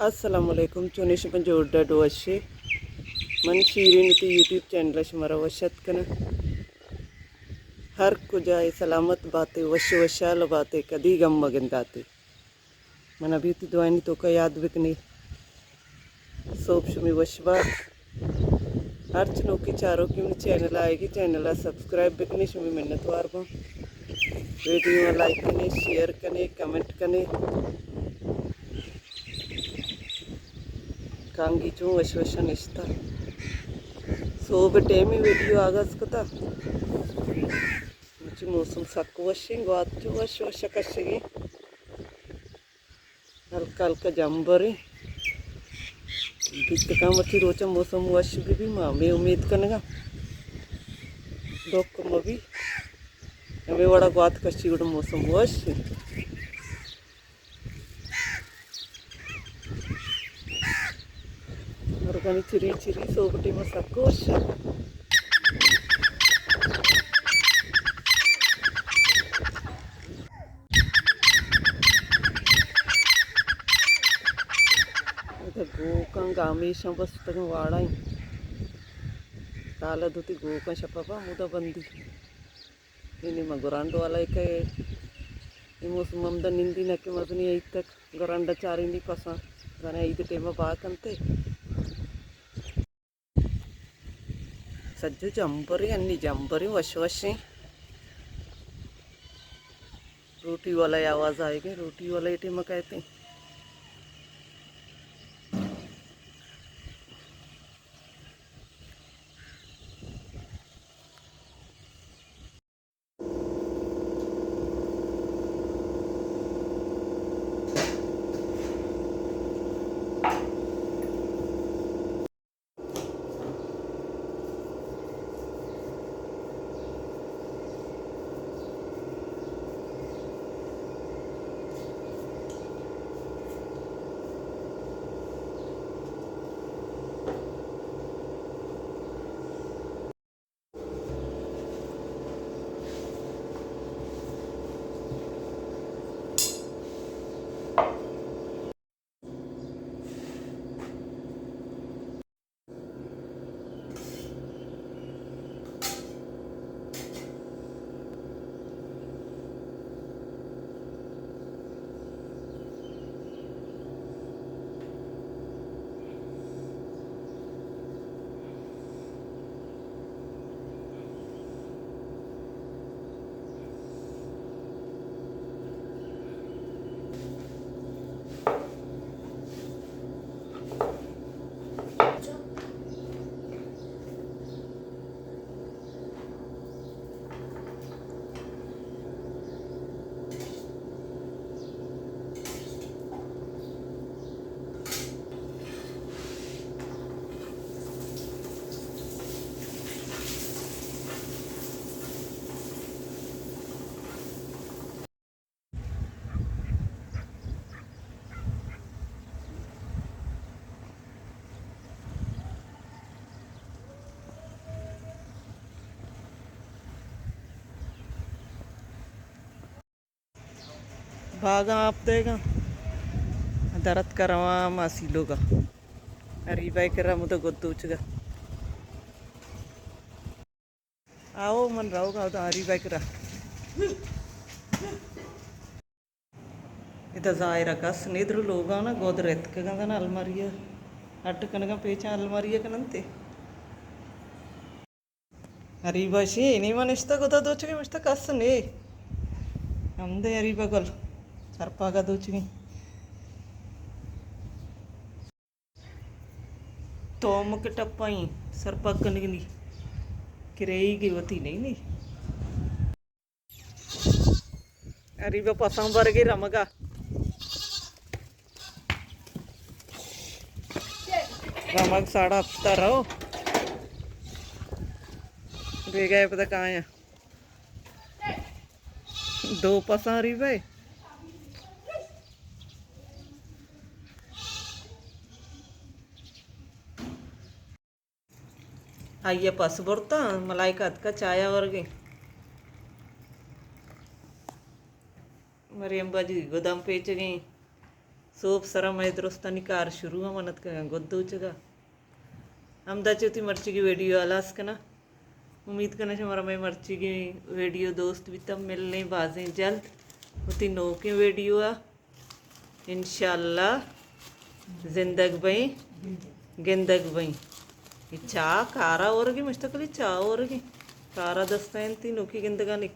السلام علیکم، چونیں شما؟ جوڑ ڈاڈ وشے؟ من شیرین وتی یوٹیوب چینل ءَ شمارا وش اتک کناں۔ ہر کجا اے سلامت باتے، وش وشحال باتے، کدی گم مگنداتے۔ من ابھی وتی دعائنی توکا یاد بکنے۔ سوب شمی وش بات۔ ہرچ نوکیں چاروکے منی چینل ءَ آئیگی، چینل ءَ سبسکرائب بکنے، شمی منتوار باں۔ ویڈیو ءَ لائک کنے، شیئر کنے، کمنٹ کنے۔ کانگی چون وش وش نشتہ۔ سوب ٹیمی ویڈیو آغاز کتا۔ مرچی موسم سک وشیں، گوات چو وش وش کشگی۔ ہلکا ہلکا جمبریں۔ بیت کاں مرچی روچا موسم وش بہ بی، ما ہمے امید کنگا۔ دکھ مہ بی۔ ہمے وڑا گوات کشی گڑا موسم وش۔ مرگانی چری چری سوب ٹیم ءَ سک وش۔ ادا گوکاں گامیشاں بستگاں واڑا ایں۔ کالا دوتی گوکاں شپا پا ہمودا بندی۔ اے نیمگ گرانڈ والا کہ اے موسم ہمدا نندی نہ کہ مزنی عید تک گرانڈ چارینی پساں۔ زانے عید ٹیم با کنتے۔ سجو جمبریں، انی جمبریں وش وشیں۔ روٹی والا آواز آئے گئے، روٹی والا اے ٹیم کہتے۔ باغاں آپ دئیگاں، درت کرواں ماسی لوگا۔ اریبا کرا مدہ گد دوچگا۔ آؤ من روگا ادا اریبا کرا۔ ادا ظاہر کس ندر لوگانا گد رتکگاں دنا الماری اڈ کنگاں پیچاں الماری کننتے۔ اریبا شی نی من اشتا گدا دوچگی مشتا کس نے۔ ہمدے اریبا گل سرپاگا دوچگی۔ تو مک ٹپائیں سرپاگ کنگنی کریگی وتی نہیں نی۔ اریبا پساں برگی رمگا۔ رمگ ساڑا ہفتہ رو۔ بیگا پدا کایا۔ دو پساں اریبا۔ آئی ء پس برتاں، ملائکہ اتکا چایا ورگیں۔ مریم باجی گدام پیچگیں۔ سوب سرا مئے درستانی کار شروع ہم انت کگاں گد دوچگا۔ ہمدا چہ وتی مرچیگی ویڈیو ہلاس کناں۔ امید کناں شمارا مئے مرچیگی ویڈیو دوست بیتاں۔ ملیں بازیں جلد وتی نوکیں ویڈیو ء۔ انشاءاللہ زندگ بئیں، گندگ بئیں۔ اے چاہ کارا اورگی مشتکلی چاہ اورگی۔ کارا دستا انتی نوکی گندگانی۔